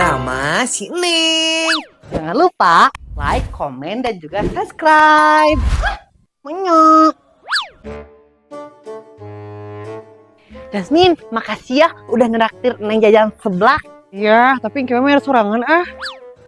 Drama si Neng. Jangan lupa like, komen, dan juga subscribe. Menyok. Jasmine, makasih ya udah ngeraktir Neng jajan seblak. Iya, tapi kayaknya mer sorangan ah.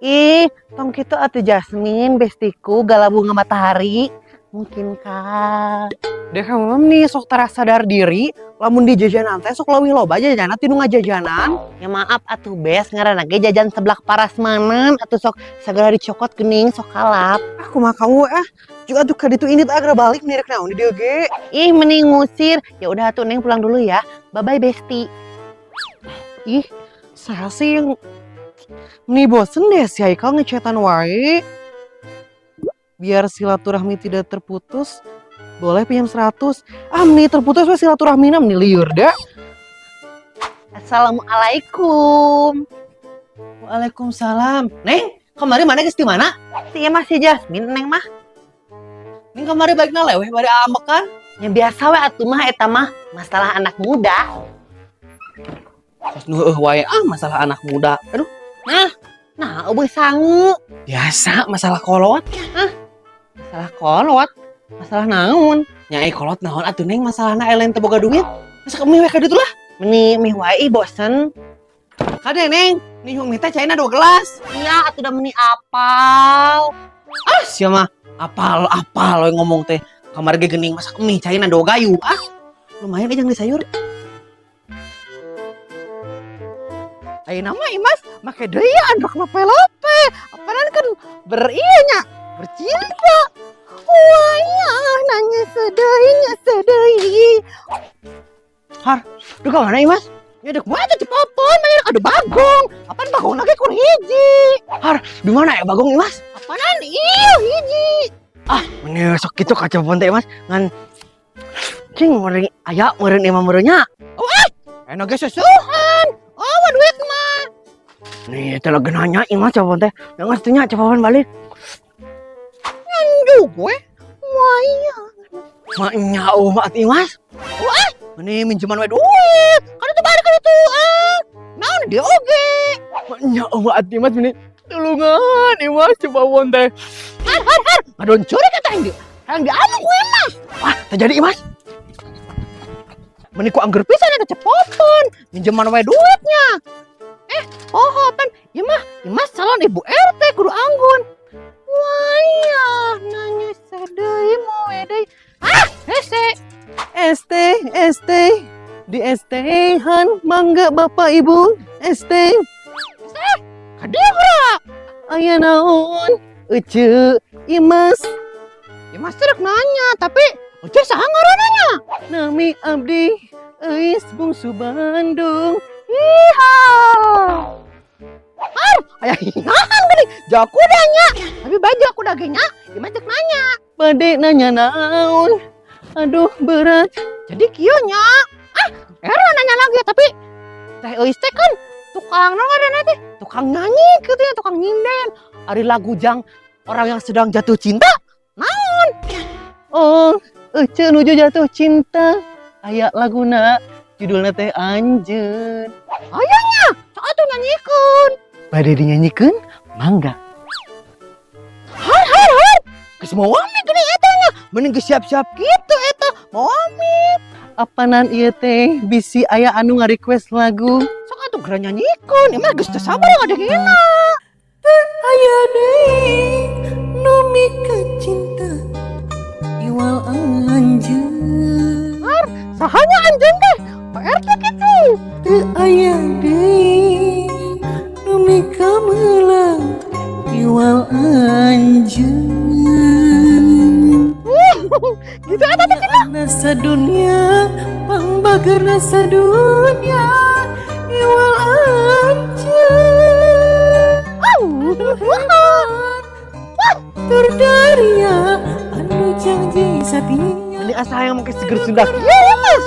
Ih, tong kitu atuh Jasmine, bestiku gala bunga matahari. Mungkinkah? Deh kamu nih sok tara sadar diri, lamun di jajanan teh sok leuwih loba jajanan ti nu ngajajanan. Ya maaf atuh bes, ngaranna ge jajan seblak parasmanan atuh sok segera dicokot gening sok kalap. Ah, kumaha kamu ah. Juga atuh ka ditu ini teh agra balik mirek naon di dieu ge. Ih, mending ngusir. Ya udah atuh Neng pulang dulu ya. Bye bye besti. Ih, saha sih yang nih bosen deh si Haikal ngechatan wae. Biar silaturahmi tidak terputus, boleh pinjam 100. Ah, nih terputus we silaturahmi meni lieur da. Assalamualaikum. Waalaikumsalam. Neng, kemarin mana geus di mana? Si masih Jasmine Neng mah. Neng kemarin balikna leweh bade ambekan. Ya biasa we atuh mah eta mah masalah anak muda. Kos nu heueuh wae ah masalah anak muda. Aduh, Nah, eueuh sangu. biasa masalah kolot. Masalah kolot, masalah naon? Nya eh kolot naon atuh Neng masalahna elen teu boga duit. Masa mie we ka ditu lah. Meni mie wae ih, bosen. Kade Neng, nih mie teh caina 2 gelas. Iya, atuh udah meni apal. Ah, sia mah apal apal we ngomong teh. Kamar ge geuning masak mie caina 2 gayu. Ah, lumayan aja di sayur. Ayeuna mah Imas make deui androk lope-lope. Apaan kan berieu nya, bercinta. Wah, iya, nanya sedeuy, nya sedeuy. Har, duh ka mana Imas? Ya dek mah teh popon, mah ada bagong. Apaan bagong lagi kur hiji? Har, di mana ya bagong Imas? Apaan ieu hiji? Ah, meni sok kitu ka cepon teh Imas ngan cing meureun aya meureun imah meureun nya. Oh, ah, enak ge sesuhan. Oh, mah duit mah. Nih, teh lagi nanya Imas cepon teh. Jangan teh nya cepon balik. Ngan gue. Wah, iya. Mah nya eueuh atuh Imas. Wah, meni minjeman we duit. Kan itu balik kan itu. Ah, naon dia oge. Mah nya eueuh atuh Imas meni tulungan Imas cepon teh. Har har har, ngadon curi kata yang di. Yang diamuk gue Imas. Wah, terjadi Imas. Meni ku angger pisan ada cepopon, minjeman we duitnya. Oh, pan, ieu mah, Imas calon ibu RT kudu anggun. Wah, iya, nanya sadeui moe deui. Ah, hese. ST, ST, di ST-han mangga Bapak Ibu, ST. Kadieu geura. Aya naon? Ece, Imas. Imas teh rek nanya, tapi Ece saha ngaranna nya? Nami abdi Euis Bungsu Bandung. Iha. Har, aya hinahan geuning. Jauh kudanya. Tapi bae jauh kuda ge nya, Imas rek nanya. Bade nanya naon? Aduh berat. Jadi kieu nya. Ah, era nanya lagi tapi Teh Euis teh kan tukang naon ngaranna teh? Tukang nyanyi kitu nya, tukang nyinden. Ari lagu jang orang yang sedang jatuh cinta. Naon? Oh, Ece nuju jatuh cinta. Aya laguna judulna teh Anjeun. Aya nya, sok atuh nyanyikeun. Bade dinyanyikeun? Mangga. Har har har. Geus mawa mie geuning eta nya. Mending geus siap-siap kitu eta. Mawa mie. Apanan ieu teh bisi aya anu nga-request lagu. Sok atuh geura nyanyikeun. Ieu mah geus teu sabar ngadengena. Teu aya deui nu mika cinta iwal anjeun. Har, sahanya anjeun teh? Pak RT kitu. Teu aya deui nu mika meulang iwal anjeun. Gitu eta teh kitu. Sadunya pangbageurna sadunya iwal anjeun. Tur daria anu janji satia. Ini asa hayang make seger Sunda kieu ya, Mas.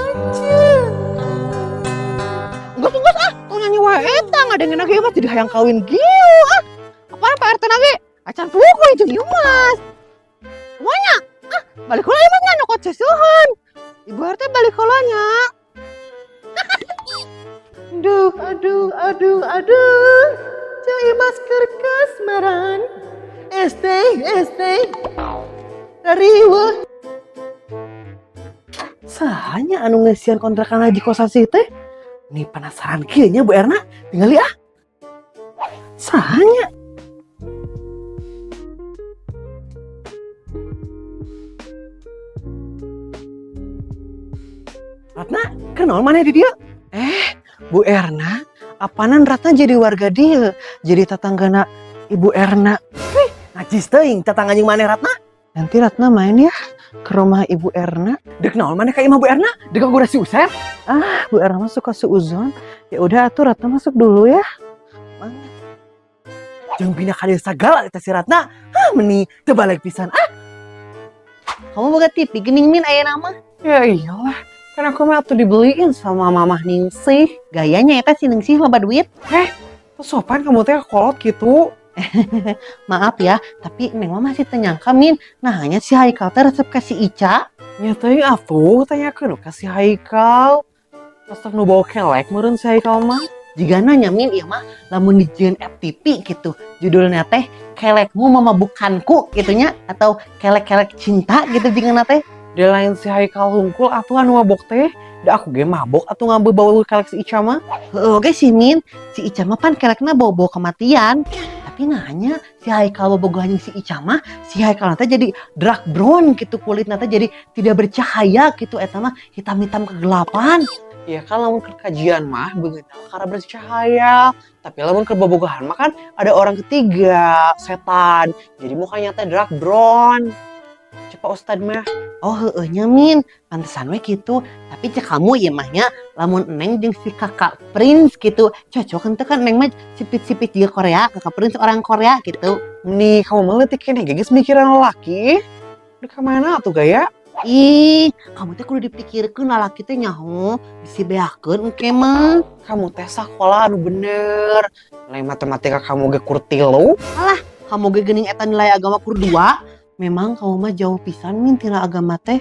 Enggeus ah, tong nyanyi wae eta ngadengena ge mah jadi hayang kawin kieu ah. Apaan Pak RT na ge? Acan puguh jeung ieu Mas. Kumaha? Ah, balik heula ieu mah nya nyokot seusehan. Ibu RT balik heula nya. Aduh, aduh, aduh, aduh. Ceu Imas keur kasmaran. ST ST. Riweuh. Saha nya anu ngeusian kontrakan Haji Kosasih teh? Nih penasaran kieu nya, Bu Erna, tinggali ah. Saha nya? Ratna, kenal mana di dia? Bu Erna, apanan Ratna jadi warga dia, jadi tetanggana Ibu Erna. Hih, najis teuing tetangga jeung maneh, Ratna. Nanti Ratna main ya ke rumah Ibu Erna. Dek naon maneh ka imah Bu Erna? Dek aku si Usep. Ah, Bu Erna mah suka suuzon. Ya udah atuh, Ratna masuk dulu ya. Mangga. Jeung pindah ka dieu sagala eta si Ratna. Hah, meni teu balik pisan ah. Kamu boga TV gening, Min, aya nama. Ya iyalah, kan aku mah tuh dibeliin sama Mamah Ningsih. Gayanya eta si Ningsih loba duit. Terus sopan kamu teh kolot gitu. Maaf ya, tapi Neng mah masih teu nyangka, Min. Nah, hanya si Haikal teh resep ka si Ica. Nya teuing atuh, tanyakeun ka si Haikal. Resep nu bau kelek meureun si Haikal mah. Jiga nanya, Min, ieu mah lamun dijieun FTV gitu. Judulnya teh Kelekmu Memabukkanku gitu nya, atau Kelek-kelek Cinta gitu jigana teh. Dia lain si Haikal hungkul atuh anu mabok teh. Da aku ge mabok atuh ngambil bau kelek si Ica mah. Heeh oge sih, Min, si Ica mah pan kelekna bau-bau kematian. Tapi nanya si Haikal bobogohan jeung si Ica mah, si Haikal teh jadi dark brown gitu, kulitna teh jadi tidak bercahaya gitu, eta mah hitam-hitam kegelapan. Ya kan lamun keur kajian mah beungeutna karena bercahaya. Tapi lamun keur bobogohan mah kan ada orang ketiga, setan. Jadi mukanya teh dark brown. Cek Pak Ustad mah. Oh heueuh nya, Min, pantesan we kitu. Tapi cek kamu ieu mah nya, lamun Neng jeung si Kakak Prince gitu, cocok henteu? Kan Neng mah sipit-sipit juga Korea, Kakak Prince orang Korea gitu. Nih kamu mah leutik keneh geus mikiran lelaki. Udah kemana tuh gaya? Ih, kamu teh kudu dipikirkeun, lalaki teh nyaho bisi beakeun engke mah. Kamu teh sakola anu bener. Nilai matematika kamu ge kur 3. Kamu ge geuning eta nilai agama kur 2. Memang kamu mah jauh pisan, Min, tina agama teh.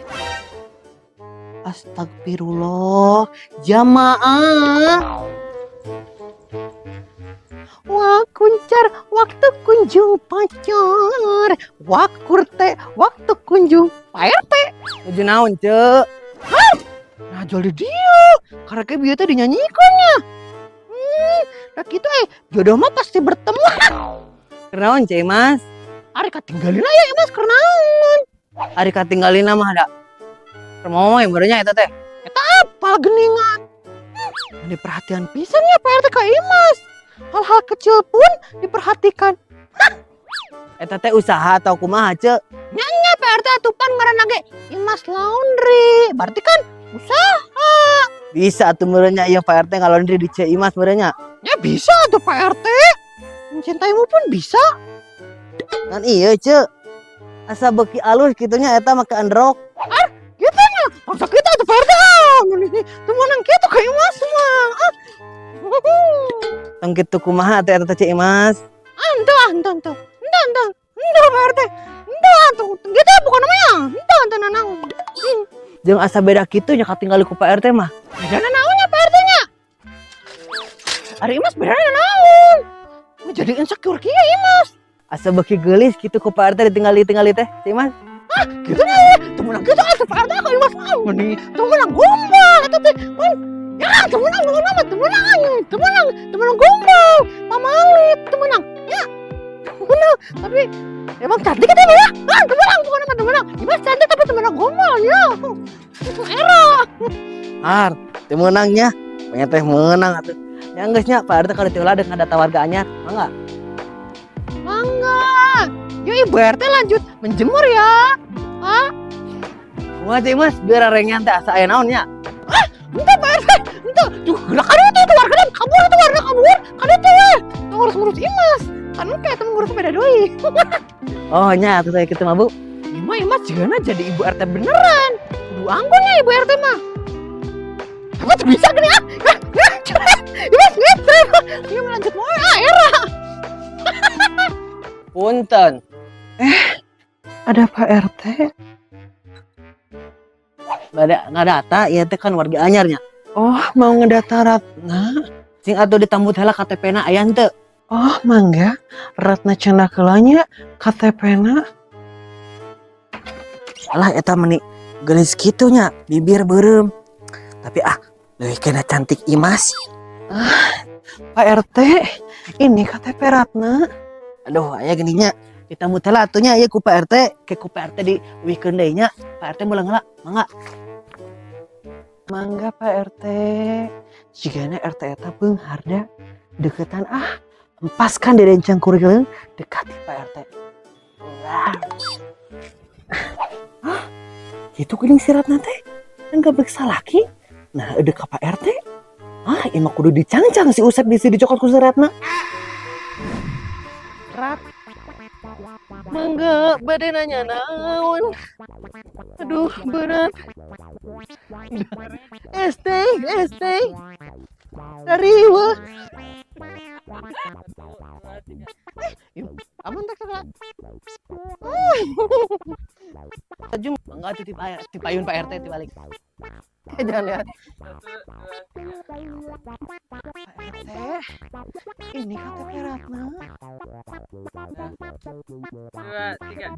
Astagfirullah. Jamaah. Wah kuncar waktu kunjung pacar. Wakur teh waktu kunjung Pak RT. Nuju naon, Cek? Nah, jual di dia. Karena kayak bieu teh dinyanyikannya. Nah gitu jodoh mah pasti bertemu. Kenaon, Cek, Mas? Ari katinggalin aya Mas kenaon? Ari katinggalin mah ada. Mau yang barunya eta teh. Apal geningan. Ini perhatian pisan ya Pak RT ka Imas. Hal-hal kecil pun diperhatikan. Eta teh usaha atau kumaha, Cek? Nya Pak RT atuh pan ngaranna ge Imas Laundry. Berarti kan usaha. Bisa atuh meureun nya ieu Pak RT ngalaundry di Ceu Imas meureun nya. Ya bisa tuh, Pak RT. Mencintaimu pun bisa. Kan iya, Cek. Asa beuki alus kitu nya eta make androk. Gitu nya. Masa kita tuh Pak RT ah. Teu meunang kitu ka Imas mah. Ah. Tong kitu kumaha atuh eta teh, Ceu Imas? Ente ah, ente ente. Ente ente. Ente Pak RT. Ente atuh. Gitu bukan namanya. Ente ente nanang. Jeung asa beda kitu nya katinggali ku Pak RT mah. Beda naonnya Pak RT nya? Ari Imas beda naon? Menjadi insecure kieu Imas. Asa beuki geulis kitu ku Pak RT ditinggali-tingali teh, Ceu Imas. Gitu nih, teu meunang kitu atuh Pak RT ka Imas mah. Meni teu meunang gombal eta teh. Mun ya teu meunang meunang mah teu meunang. Teu meunang, teu meunang gombal. Pamalit teu meunang. Ya. Teu meunang, tapi emang cantik itu ya. Ah, teu meunang pokoknya mah teu meunang. Imas cantik tapi teu meunang gombal ya. Era. Har, teu meunang nya. Pokoknya teh meunang atuh. Ya geus nya Pak RT kalau tiula dengan data warga anyar, mangga. Mangga. Yuk, Ibu RT lanjut menjemur ya. Pak. Kumaha, Ceu Imas, biar arengan teh asa aya naon nya? Entah Pak RT, entah. Tuh, gerak kan itu warga dan kabur itu warga kabur. Kan itu ya. Tuh ngurus-ngurus Imas. Kan kayak temen ngurus sepeda doi. Oh nya atuh saya kitu mah, Bu. Ima Imas juga jadi ibu RT beneran. Kudu anggun ya ibu RT mah. Apa tuh bisa gini ah? Ah, ah, Imas ngecek. Ini lanjut mau ah era. Punten. Ada Pak RT. Bade ngadata ieu teh kan warga anyar nya. Oh, mau ngedata Ratna. Sing atuh ditambut heula KTP-na aya henteu? Oh, mangga. Ratna candak heula nya KTP-na. Alah, eta meni geulis kitu nya, bibir beureum. Tapi ah, leuwih kena cantik Imas. Pak RT, ini KTP Ratna. Aduh, aya geuning nya. Ditamu teh lah atuh nya ieu ku Pak RT, ke ku Pak RT di wikeun deui nya. Pak RT mulang heula, mangga. Mangga, Pak RT. Jigana RT eta beunghar da. Deketan ah. Empaskan derencang kurileung dekati Pak RT. Wah. Hah? Kitu geuning si Ratna teh? Kan gak salaki. Nah, udah ka Pak RT. Ah, ieu mah kudu dicangcang si Usep bisi dicokot ku si Ratna. Rat. Mangga, bade nanya naon. Aduh, berat. ST, ST. Dari. Eh, aman tak segala. Jung, mangga atuh tipayun Pak RT tibalik. Jangan lihat. Pak RT, ini KTP Ratna. Dua, tiga.